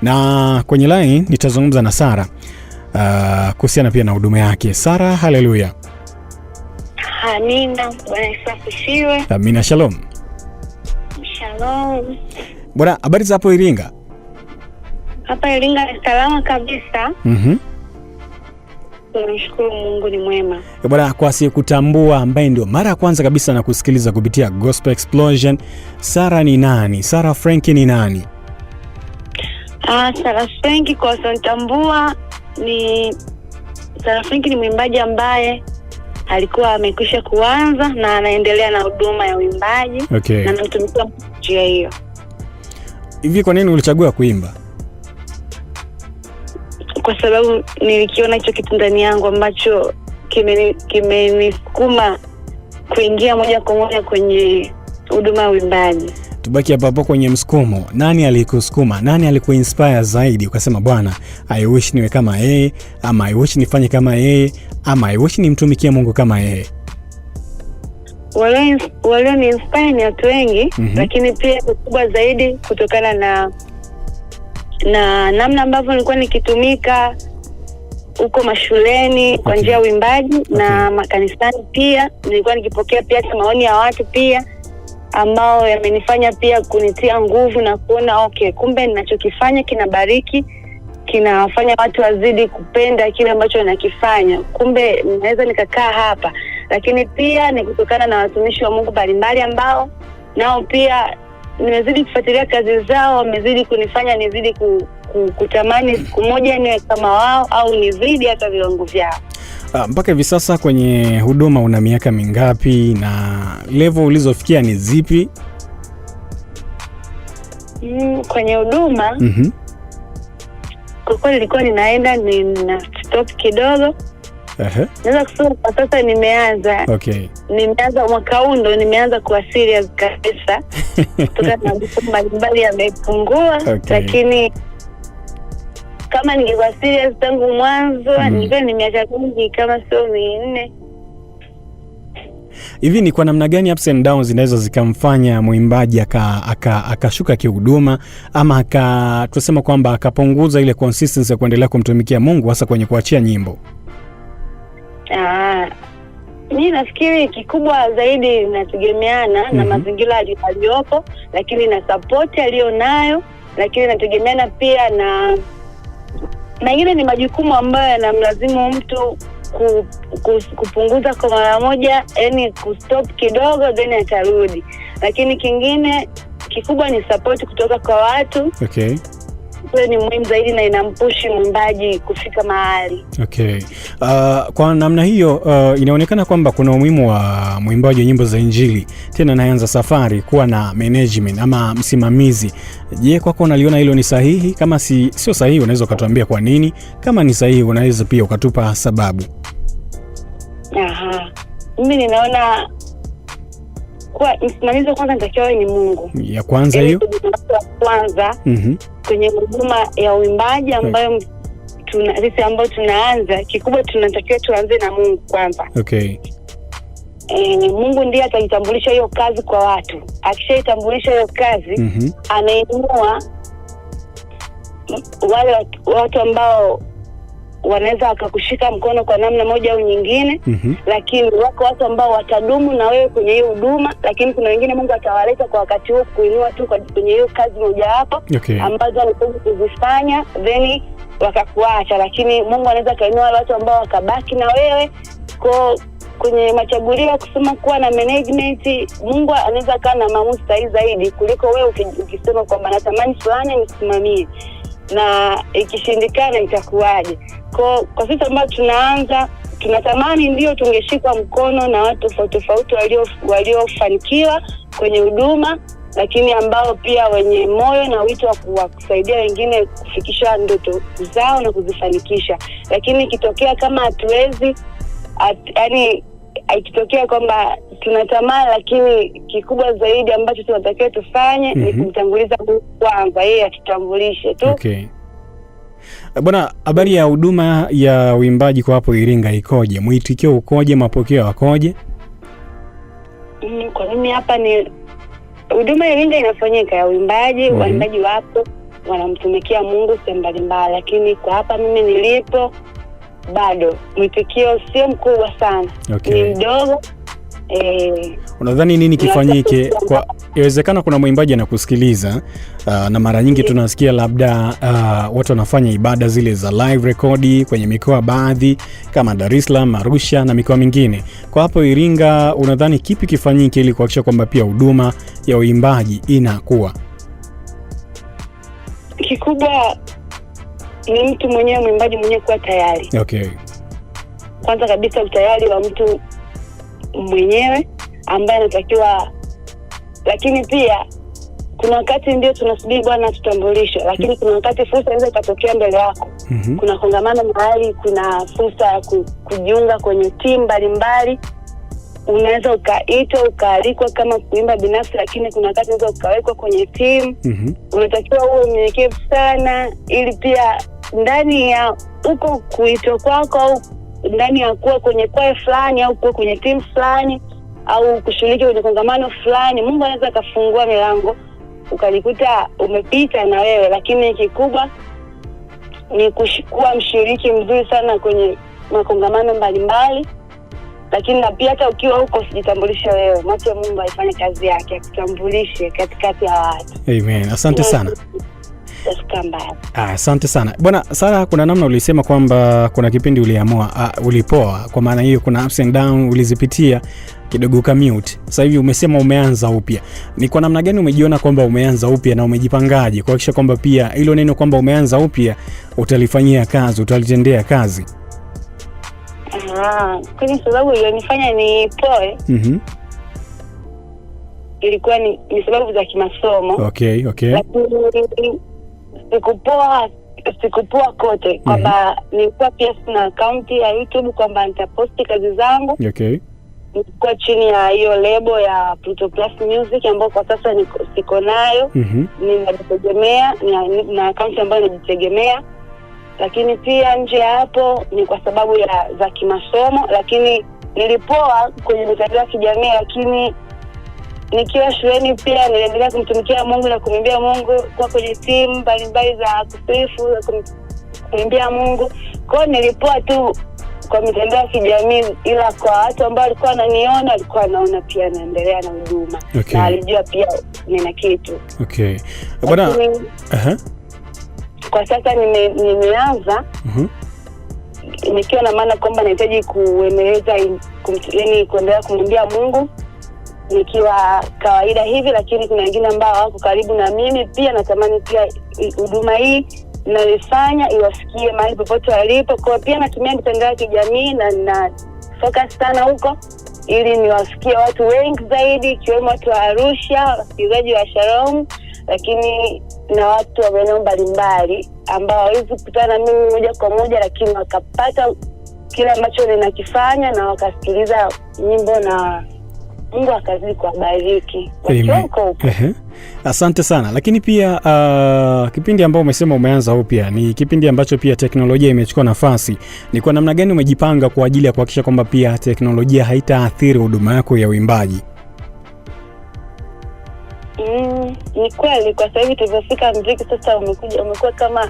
Na kwenye line nitazungumza na Sara kuhusiana pia na huduma yake. Sara, haleluya. Amina. Bwana Yesu asifiwe. Amina, shalom. Shalom. Bwana, habari za hapo Iringa? Hapa Iringa ni salama kabisa. Tunamshukuru Mungu ni mwema. Bwana, kwa asiyekutambua ambaye ndio mara ya kwanza kabisa na kusikiliza kupitia Gospel Explosion, Sara ni nani? Sara Frank ni nani? Sara Frank kwa wasionitambua ni Sara Frank ni mwimbaji ambaye alikuwa amekwisha kuanza na anaendelea na huduma ya uimbaji. Na anamtumikia Mungu njia hiyo. Hivi kwa nini ulichagua kuimba? Kwa sababu nilikiona hicho kitu ndani yangu ambacho kimenisukuma kuingia moja kwa moja kwenye huduma ya uimbaji. Tubaki hapo hapo kwenye msukumo. Nani alikusukuma? Nani alikuinspire zaidi ukasema bwana, I wish niwe kama yeye, ama I wish nifanye kama yeye, ama I wish nimtumikie Mungu kama yeye? Walio ni inspire ni watu wengi, lakini pia kubwa zaidi kutokana na namna ambavyo nilikuwa nikitumika huko mashuleni kwa njia ya uimbaji na makanisani pia nilikuwa nikipokea pia hata maoni ya watu pia ambao yamenifanya pia kunitia nguvu na kuona okay, kumbe ninachokifanya kinabariki, kinawafanya watu wazidi kupenda kile ambacho nakifanya, kumbe naweza nikakaa hapa. Lakini pia ni kutokana na watumishi wa Mungu mbalimbali ambao nao pia nimezidi kufuatilia kazi zao, wamezidi kunifanya nizidi kutamani siku moja niwe kama wao au nizidi hata viwango vyao. Mpaka hivi sasa kwenye huduma una miaka mingapi na level ulizofikia ni zipi? Kwenye huduma kwa kweli nilikuwa ninaenda nina stop kidogo. Naweza kusema kwa sasa nimeanza. Nimeanza mwaka huu ndo nimeanza kuwa serious kabisa kutokana na majukumu mbalimbali yamepungua. Lakini kama ningekuwa serious tangu mwanzo, ningekuwa ni miaka mingi kama sio 4. Hivi ni kwa namna gani ups and downs zinaweza zikamfanya mwimbaji akashuka kihuduma ama tusema kwamba akapunguza ile consistency ya kuendelea kumtumikia Mungu hasa kwenye kuachia nyimbo? Mi nafikiri kikubwa zaidi inategemeana na mazingira aliyopo, lakini na support aliyonayo, lakini inategemeana pia na mengine ni majukumu ambayo yanamlazimu mtu kupunguza kwa mara moja, yani kustop kidogo then atarudi. Lakini kingine kikubwa ni support kutoka kwa watu. Hiyo ni muhimu zaidi na inampushi mwimbaji kufika mahali. Kwa namna hiyo, inaonekana kwamba kuna umuhimu wa mwimbaji wa nyimbo za Injili tena anaanza safari kuwa na management ama msimamizi. Je, kwako unaliona hilo ni sahihi? Kama sio sahihi unaweza ukatuambia kwa nini? Kama ni sahihi unaweza pia ukatupa sababu. Mimi ninaona kuwa msimamizi wa kwanza anatakiwa awe ni Mungu. Ya kwanza hiyo? Wa kwanza kwenye huduma ya uimbaji ambayo sisi ambao tunaanza, kikubwa tunatakiwa tuanze na Mungu kwanza. Mungu ndiye ataitambulisha hiyo kazi kwa watu. Akishaitambulisha hiyo kazi, anainua wale watu ambao wanaweza wakakushika mkono kwa namna moja au nyingine. Lakini wako watu ambao watadumu na wewe kwenye hiyo huduma, lakini kuna wengine Mungu atawaleta kwa wakati huo kuinua tu kwenye hiyo kazi mojawapo ambazo alikuwa kuzifanya then wakakuacha, lakini Mungu anaweza kainua wale watu ambao wakabaki na wewe. Kwa kwenye machagulio kusema kuwa na management, Mungu anaweza kaa na maamuzi sahihi zaidi kuliko wewe ukisema kwamba natamani fulani nisimamie na ikishindikana itakuwaje. Kwa sisi ambao tunaanza tunatamani ndio tungeshikwa mkono na watu tofauti tofauti waliofanikiwa kwenye huduma, lakini ambao pia wenye moyo na wito wa kusaidia wengine kufikisha ndoto zao na kuzifanikisha. Lakini ikitokea kama hatuwezi, yani ikitokea kwamba tunatamani, lakini kikubwa zaidi ambacho tunatakiwa tufanye ni kumtanguliza Mungu kwanza, yeye atutambulishe tu. Bwana, habari ya huduma ya uimbaji kwa hapo Iringa ikoje? Mwitikio ukoje? Mapokeo yakoje? Kwa mimi hapa ni huduma Iringa inafanyika ya uimbaji, waimbaji wapo. wanamtumikia Mungu sehemu mbalimbali, lakini kwa hapa mimi nilipo bado mwitikio sio mkubwa sana. Okay. Ni mdogo. Unadhani nini kifanyike? Kwa inawezekana kuna mwimbaji anakusikiliza, na mara nyingi tunasikia labda watu wanafanya ibada zile za live rekodi kwenye mikoa baadhi kama Dar es Salaam, Arusha na mikoa mingine. Kwa hapo Iringa, unadhani kipi kifanyike ili kuhakikisha kwamba pia huduma ya uimbaji inakuwa? Kikubwa ni mtu mwenyewe, mwimbaji mwenyewe kuwa tayari. Okay. Kwanza kabisa utayari wa mtu mwenyewe ambaye anatakiwa, lakini pia kuna wakati ndio tunasubiri Bwana tutambulishe, lakini kuna wakati fursa inaweza ikatokea mbele yako. Kuna kongamano mahali, kuna fursa ya kujiunga kwenye timu mbalimbali, unaweza ukaitwa ukaalikwa kama kuimba binafsi, lakini kuna wakati unaweza ukawekwa kwenye timu. Unatakiwa uwe mnyenyekevu sana, ili pia ndani ya huko kuitwa kwako au ndani ya kuwa kwenye kwaya fulani au kuwa kwenye timu fulani au kushiriki kwenye kongamano fulani, Mungu anaweza akafungua milango ukajikuta umepita na wewe. Lakini kikubwa ni kuwa mshiriki mzuri sana kwenye makongamano mbalimbali, lakini na pia hata ukiwa huko usijitambulishe wewe, mwache Mungu aifanye kazi yake, akutambulishe katikati ya watu. Amen. Asante sana. Asante sana bwana Sara. Kuna namna ulisema kwamba kuna kipindi uliamua ulipoa, kwa maana hiyo kuna ups and down ulizipitia kidogo ka mute. Sasa hivi umesema umeanza upya. Ni kwa namna gani umejiona kwamba umeanza upya na umejipangaje kuhakikisha kwamba pia hilo neno kwamba umeanza upya utalifanyia kazi, utalitendea kazi? Kwa sababu ilionifanya nipoe ilikuwa ni sababu za kimasomo. Okay. Lakini sikupoa kote, kwamba nilikuwa pia sina account ya YouTube kwamba nitaposti kazi zangu. Okay. Nilikuwa chini ya hiyo lebo ya Pluto Plus Music ambayo kwa sasa siko nayo. Ninajitegemea, na account ambayo ninajitegemea. Lakini pia nje ya hapo ni kwa sababu ya za kimasomo, lakini nilipoa kwenye mitandao ya kijamii, lakini nikiwa shuleni pia niliendelea kumtumikia Mungu na kumwimbia Mungu, kwa kwenye timu mbalimbali za kusifu, kuimbia Mungu. Kwa hiyo nilipoa tu kwa mitandao ya kijamii, ila kwa watu ambao walikuwa wananiona walikuwa wanaona pia naendelea na huduma. Okay. Na alijua pia nina kitu. Okay. Bwana, kwa sasa nimeanza nikiwa na maana kwamba nahitaji kuendeleza, yaani kuendelea kumwimbia Mungu nikiwa kawaida hivi, lakini kuna wengine ambao wako karibu na mimi pia natamani pia huduma hii ninayoifanya iwafikie mahali popote walipo. Kwa pia natumia mitandao ya kijamii na focus sana huko ili niwafikie watu wengi zaidi, ikiwemo watu wa Arusha, wasikilizaji wa Shalom, lakini na watu wa maeneo mbalimbali ambao hawawezi kukutana na mimi moja kwa moja, lakini wakapata kile ambacho ninakifanya na wakasikiliza nyimbo na Mungu akazidi kuwabariki. Asante sana. Lakini pia kipindi ambao umesema umeanza upya ni kipindi ambacho pia teknolojia imechukua nafasi. Ni kwa namna gani umejipanga kwa ajili ya kuhakikisha kwamba pia teknolojia haitaathiri huduma yako ya uimbaji? Ni kweli kwa sasa hivi tulivyofika muziki sasa umekuwa kama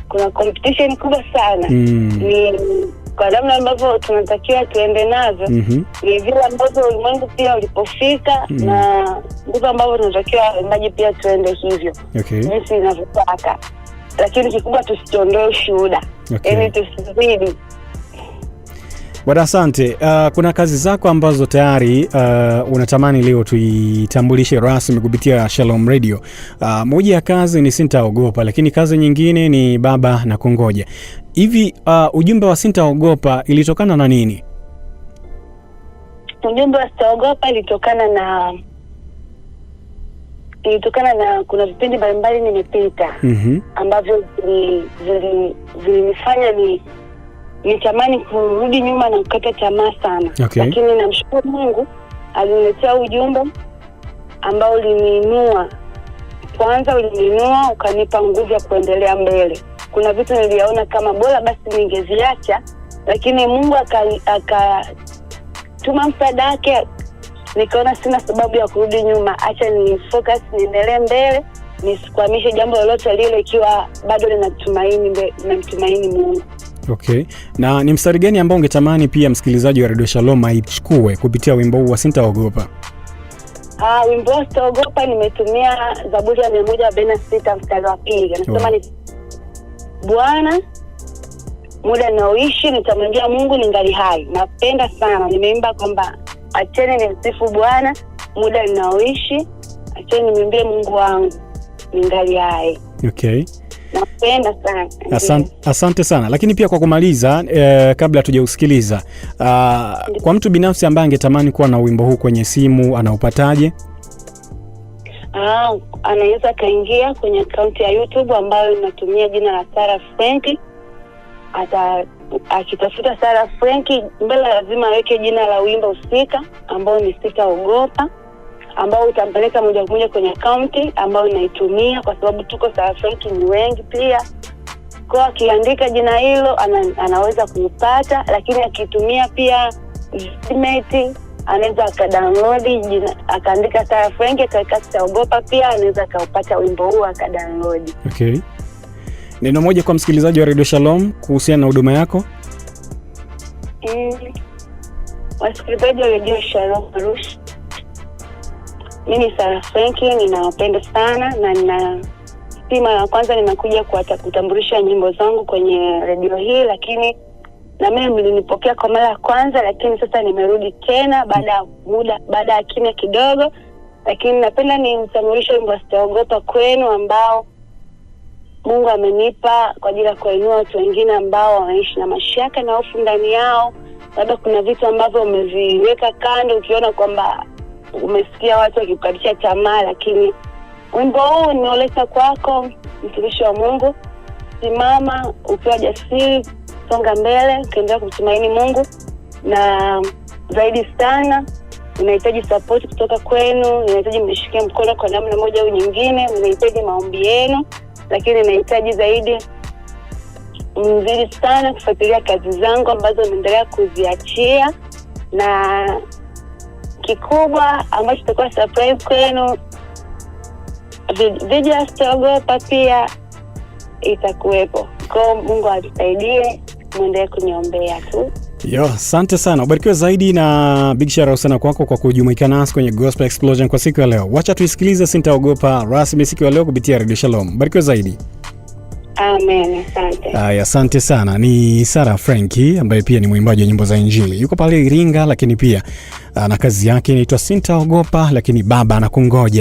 kuna competition kubwa sana. Ni kwa namna ambavyo tunatakiwa tuende nazo, ni vile ambavyo ulimwengu pia ulipofika, na ndivyo ambavyo tunatakiwa waimbaji pia tuende hivyo. Okay. Jinsi inavyotaka. Lakini kikubwa tusiondoe ushuhuda. Okay. Yaani tusizidi. Bwana asante. Kuna kazi zako ambazo tayari unatamani leo tuitambulishe rasmi kupitia Shalom Radio. Moja ya kazi ni Sintaogopa, lakini kazi nyingine ni Baba na Kungoja. Hivi ujumbe wa Sintaogopa ilitokana na nini? Ujumbe wa Sintaogopa ilitokana na kuna vipindi mbalimbali nimepita ambavyo vilinifanya nitamani kurudi nyuma na kukata tamaa sana. Okay. Lakini namshukuru Mungu aliniletea ujumbe ambao uliniinua. Kwanza uliniinua ukanipa nguvu ya kuendelea mbele. Kuna vitu niliona kama bora basi ningeziacha, lakini Mungu akatuma msaada wake, nikaona sina sababu ya kurudi nyuma, acha ni focus niendelee mbele. nisikwamishe jambo lolote lile ikiwa bado ninatumaini, namtumaini Mungu. Okay. Na ni mstari gani ambao ungetamani pia msikilizaji wa Radio Shalom aichukue kupitia wimbo huu wa Sitaogopa? Wimbo wa Sitaogopa nimetumia Zaburi ya 146 mstari wa 2. Anasema ni Bwana, muda naoishi nitamwimbia Mungu ningali hai. Napenda sana, nimeimba kwamba acheni nimsifu Bwana muda ninaoishi, acheni nimwimbie Mungu wangu ningali hai. Okay. Napenda sana. Asante sana. Lakini pia kwa kumaliza, kabla hatujausikiliza, kwa mtu binafsi ambaye angetamani kuwa na wimbo huu kwenye simu anaupataje? Anaweza kaingia kwenye akaunti ya YouTube ambayo inatumia jina la Sara Frenki. Akitafuta Sara Frenki mbele lazima aweke jina la wimbo husika ambao ni Sitaogopa, ambao utampeleka moja kwa moja kwenye akaunti ambayo inaitumia, kwa sababu tuko Sara Frenki ni wengi pia. Kwa akiandika jina hilo anaweza kuupata, lakini akitumia pia Vidmate anaweza akadownload jina, akaandika Sara Frenki akaweka Sitaogopa, pia anaweza akaupata wimbo huo akadownload. Okay. Neno moja kwa msikilizaji wa Radio Shalom kuhusiana na huduma yako? Wasikilizaji wa Radio Shalom Arusha, mimi Sara Frenki ninawapenda sana, na nina si mara ya kwanza ninakuja kutambulisha nyimbo zangu kwenye redio hii, lakini na mimi mlinipokea kwa mara ya kwanza, lakini sasa nimerudi tena baada ya muda, baada ya kimya kidogo. Lakini napenda nimtambulishe wimbo Sitaogopa kwenu ambao Mungu amenipa kwa ajili ya kuinua watu wengine ambao wanaishi na mashaka na hofu ndani yao. Labda kuna vitu ambavyo umeviweka kando ukiona kwamba umesikia watu wakikukatisha tamaa, lakini wimbo huu nimeuleta kwako mtumishi wa Mungu. Simama ukiwa jasiri, songa mbele ukiendelea kumtumaini Mungu, na zaidi sana ninahitaji support kutoka kwenu, ninahitaji mnishike mkono kwa namna moja au nyingine, ninahitaji maombi yenu, lakini ninahitaji zaidi mzidi sana kufuatilia kazi zangu ambazo naendelea kuziachia, na kikubwa ambacho kitakuwa surprise kwenu, video ya Sitaogopa pia itakuwepo. Kwa Mungu atusaidie, muendelee kuniombea tu. Yo, asante sana. Ubarikiwe zaidi na big shout out sana kwako kwa kujumuika nasi kwenye Gospel Explosion kwa siku ya leo. Wacha tuisikilize Sitaogopa rasmi siku ya leo kupitia Radio Shalom. Ubarikiwe zaidi. Amen, asante. Haya, asante sana. Ni Sara Frenki ambaye pia ni mwimbaji wa nyimbo za Injili. Yuko pale Iringa, lakini pia na kazi yake inaitwa Sitaogopa, lakini Baba anakungoja.